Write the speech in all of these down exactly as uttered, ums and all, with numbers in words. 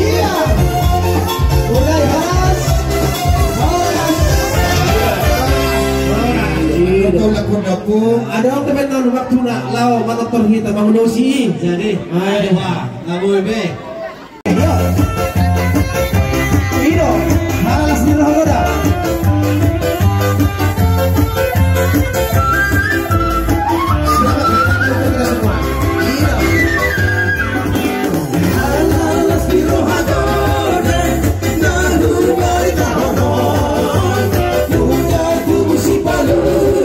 Iya. Mulai horas. Horas. Horas. Adong pe na lumak tuna lao manortor hita mangunosi. Jadi, ayo. Wah, nggak boleh be. Iyo. Ido, halalas ni roha godang. Selamat datang untuk kita semua. Ido. Halalas ni roha godang, na hubari tahonon, uda tubu si paluan.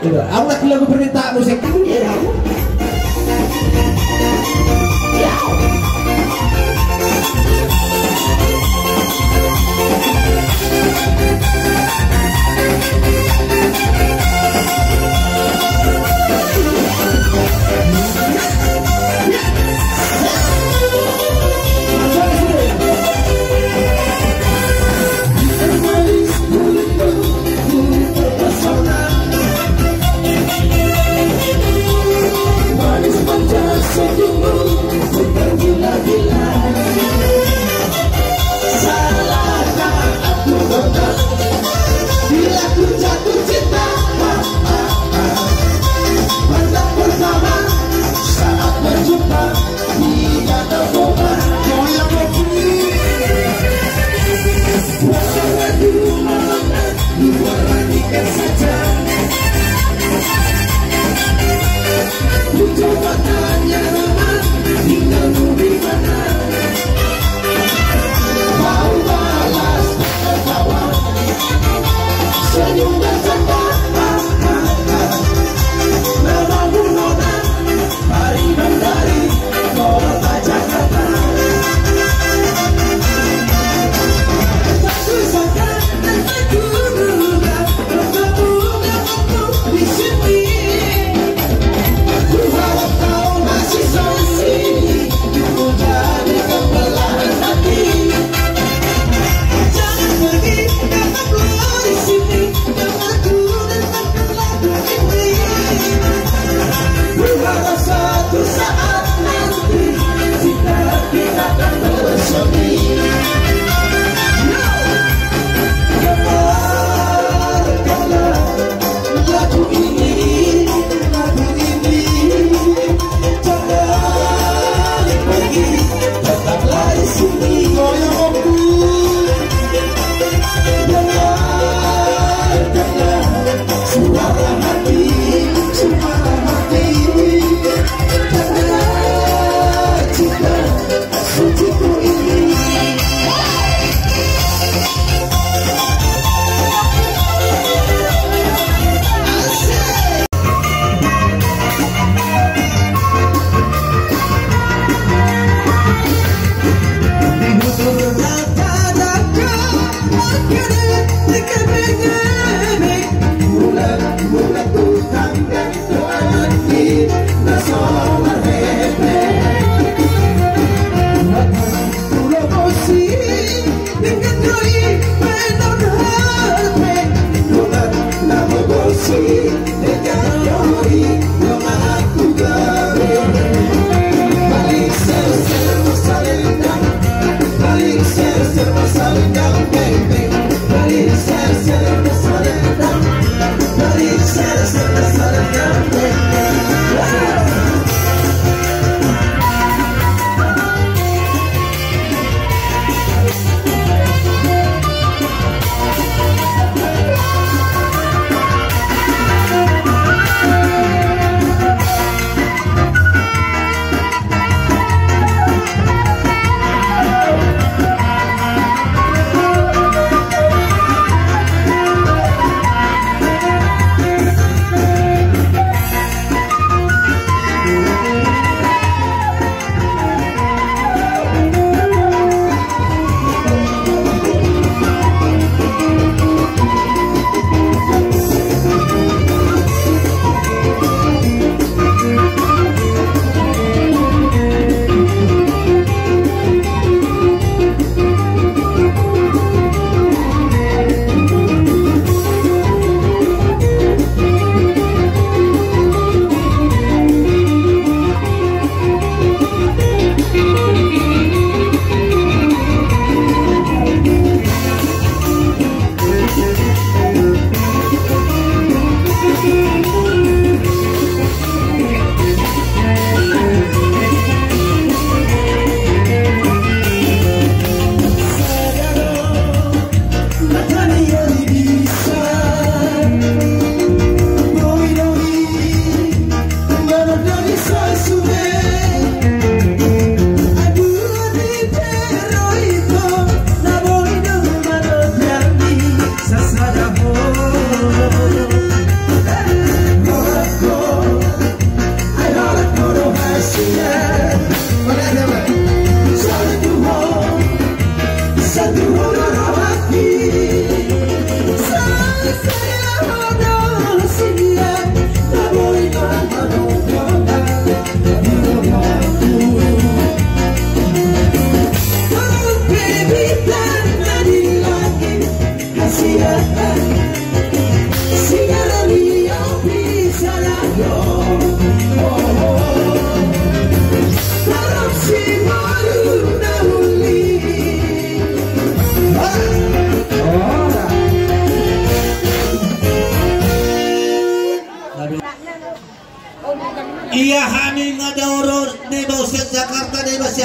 Udah, aku lagi lagu permintaan musik.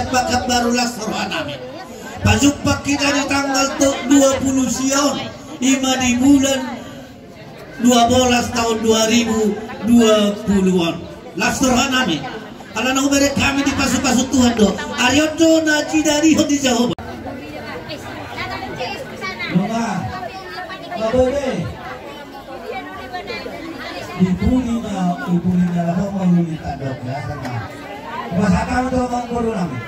Pakanbaru las rohanami. Pajumpang hita di tanggal dua puluh sia on, ima di bulan dua belas tahun dua ribu dua puluh on. Las rohanami. Ala na hubereng hami dipasupasu Tuhan do. Ari on do na jinadihon ni Jahowa. Nunga. Nunga boi be. Di pudi na, di pudi na laho ma uli tandok ya sama. Masa kami tu mangkuru nami.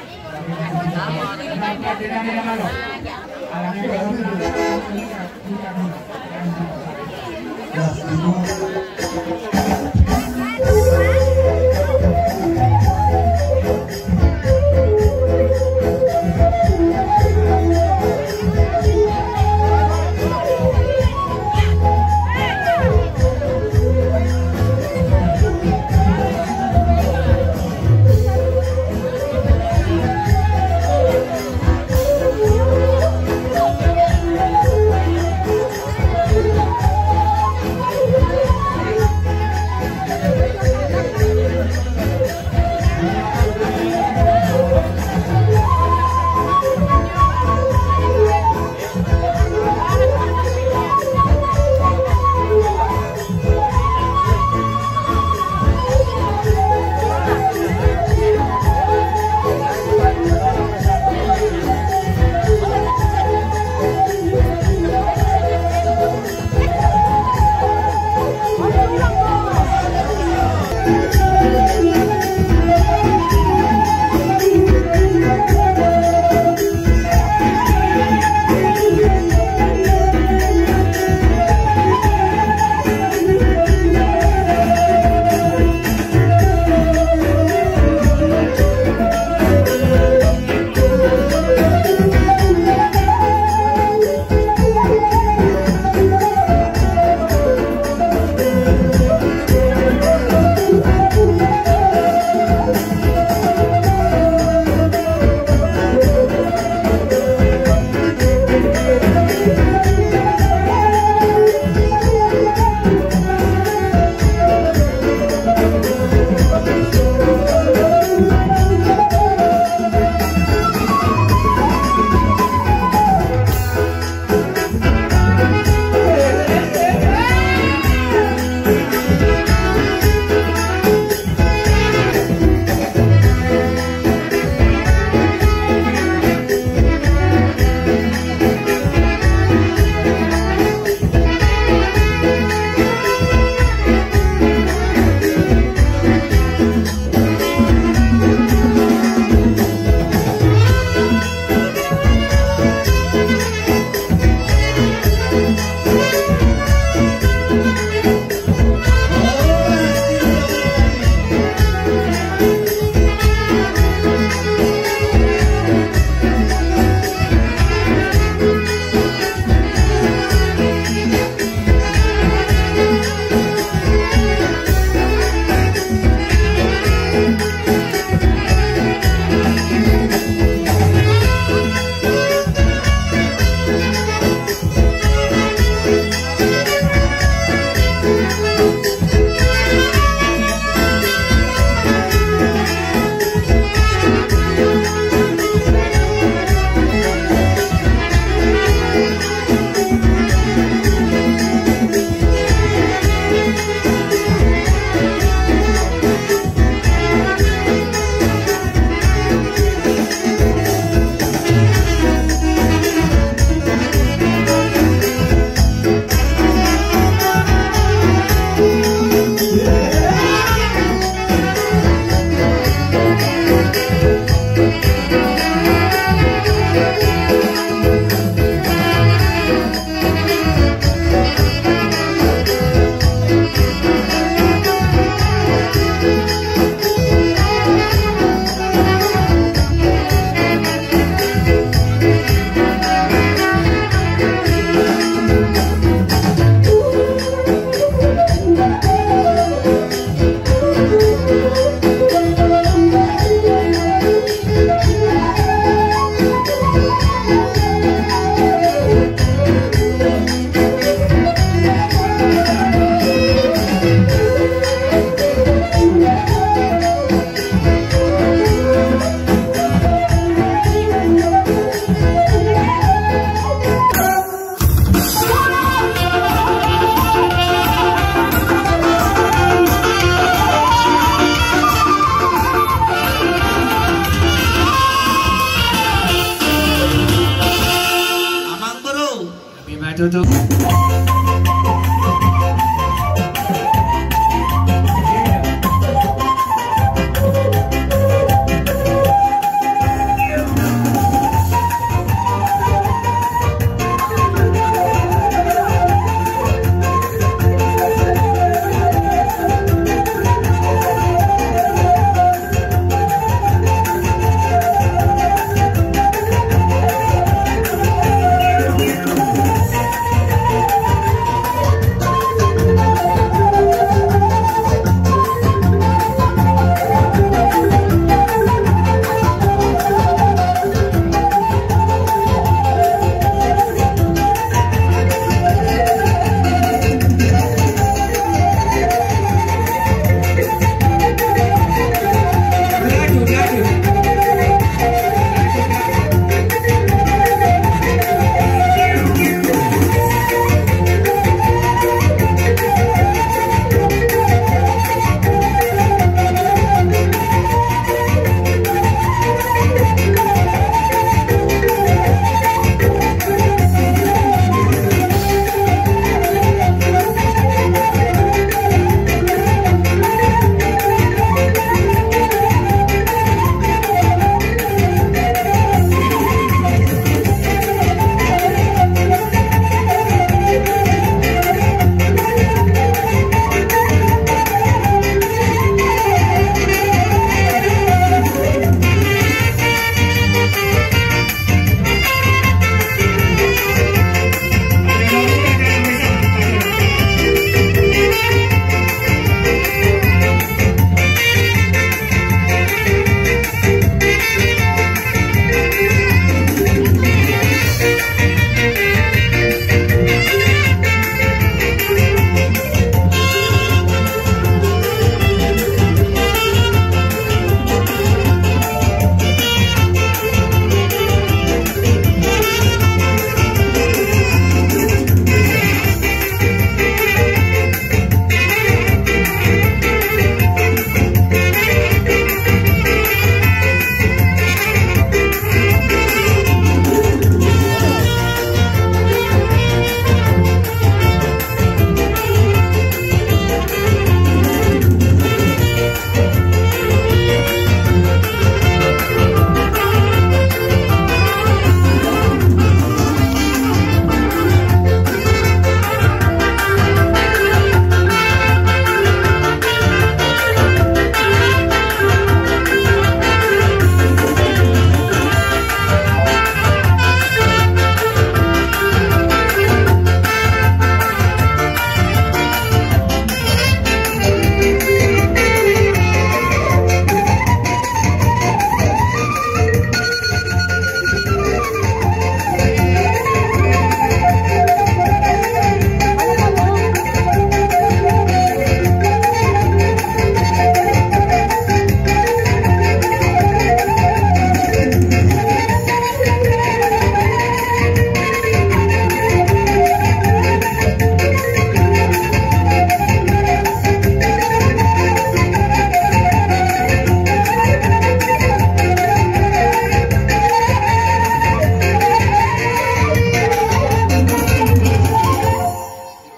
Tutup.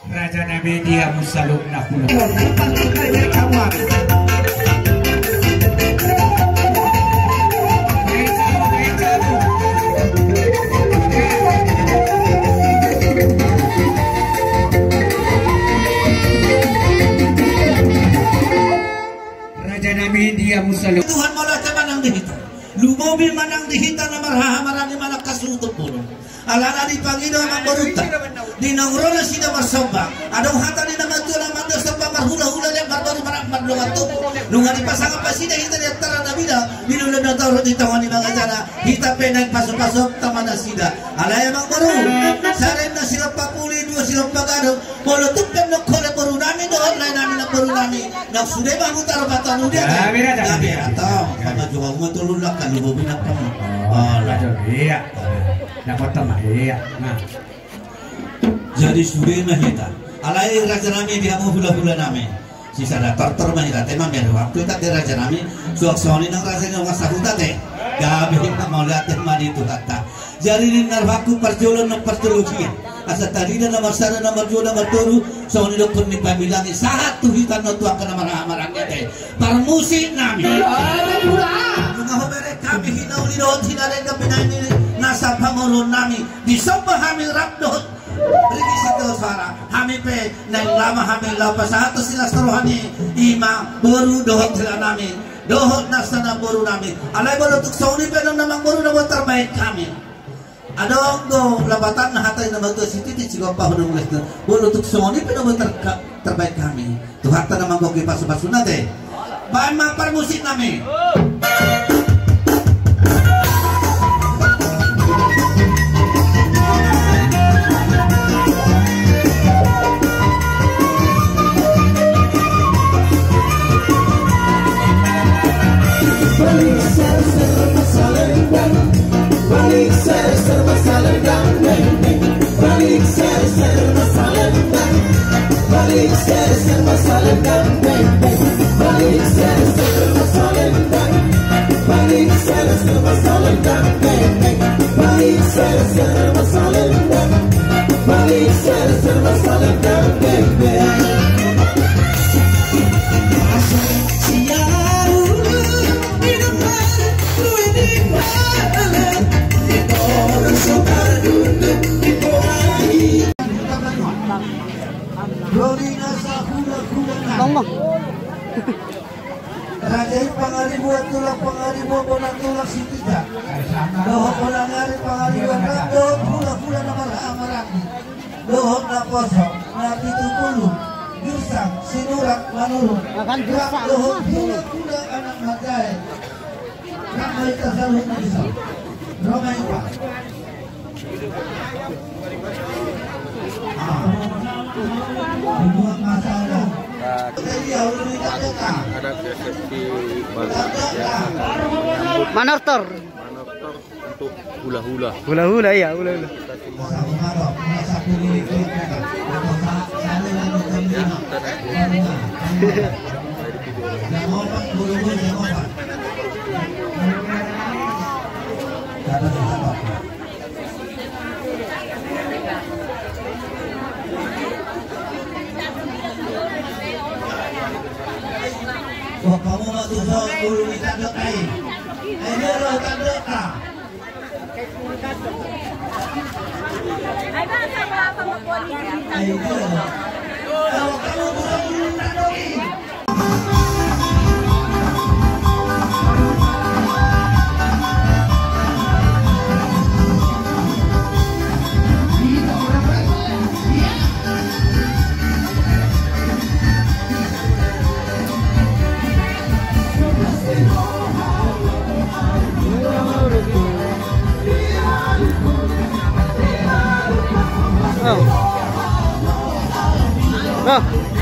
Raja nami, dia musaluk na pulo. Raja nami, dia musaluk. Tuhan mauliate ma nang di hita. Lumobi ma nang di hita na marhahamaranggi manang hasuhuton bolon. Alana dipangido amangborunta, di naung ro nasida marsomba, adong hata ni na matua na mandok somba marhulahula, liat marboru, maranggi mardongan tubu. Nunga dipasangap nasida hita di antara na bida, di lolo na torop di tonga ni manganjana, hita pe naeng pasupasu ma nasida. Alai amangboru, saren na sirompa puli, dua sirompa gadong, molo tung pe nunga holong boru nami dohot lae nami, namboru nami, nunga sude ma huta ro patanu dia. Gabe ra, gabe ra. Gabe ra, tong. Pamajuhon ma tolu langka, lumobi nang hamu. Oh, alah. Iya. Dapot ma, iya. Nah. Jadi sude ma hita. Alai raja nami, di hamu hulahula nami. Sisada tortor ma hita, tema meru waktu hita di raja nami. Suang songon i nang raja ni onga sahuta te. Gabe ma, mauliate ma di Tuhanta. Jadi ninna rohangku parjolo nang parjolo hian. Asa tarida na marsada, na marjua, na martolu, songon i dohonon ni pamilang i, sahat tu hita na tu angka na marhaha maranggi. Parmusik nami. Nunga hubereng hami hinauli dohot hinarenggan pinahan ni nasa pangoluon nami. Disomba hami rap dohot rigi sitio suara. Hami pe naeng lama hami laho pasahathon silas roha ni ima boru dohot hela nami dohot nasa na boru nami. Alai molo tung songon i pe adong na mangboru na boi tarbahen hami. Adong do lapatanna hata ni na matua, sititi sigompa hudong les na. Molo tung songon i pe na boi tarbahen hami. Tuhanta na manggohi pasupasuna te. Baen ma parmusik nami. Balik serser masalendang, balik serser masalendang, deng, deng. Balik serser masalendang, balik serser masalendang, deng, deng. Balik serser masalendang, balik serser masalendang, deng, deng. Balik serser masalendang, balik serser masalendang, deng, deng. Raja i Pangaribuan, tulang Pangaribuan, bona tulang Sitinjak. Dohot bona ni ari Pangaribuan, dohot hula-hula na marhaha maranggi. Dohot naposo, na pitu pulu, Girsang, Sinurat, Manurung. Dohot hula-hula anak marjae. Rap ma hita saluhutna dison. Ro ma hita. Ah. Buat masalah. Jadi, ya, udah minta teka. Ada resepsi baru, ya, menyambut. Manortor. Manortor untuk hula-hula. Hula-hula, iya, hula-hula. Kita semua. Wah, hamu ma tu son, ulu ni tandok ai. Ai dia ro tandok, ah. Ai dia ro. Ai, hamu tu son, ulu ni tandok i. Oh. Oh.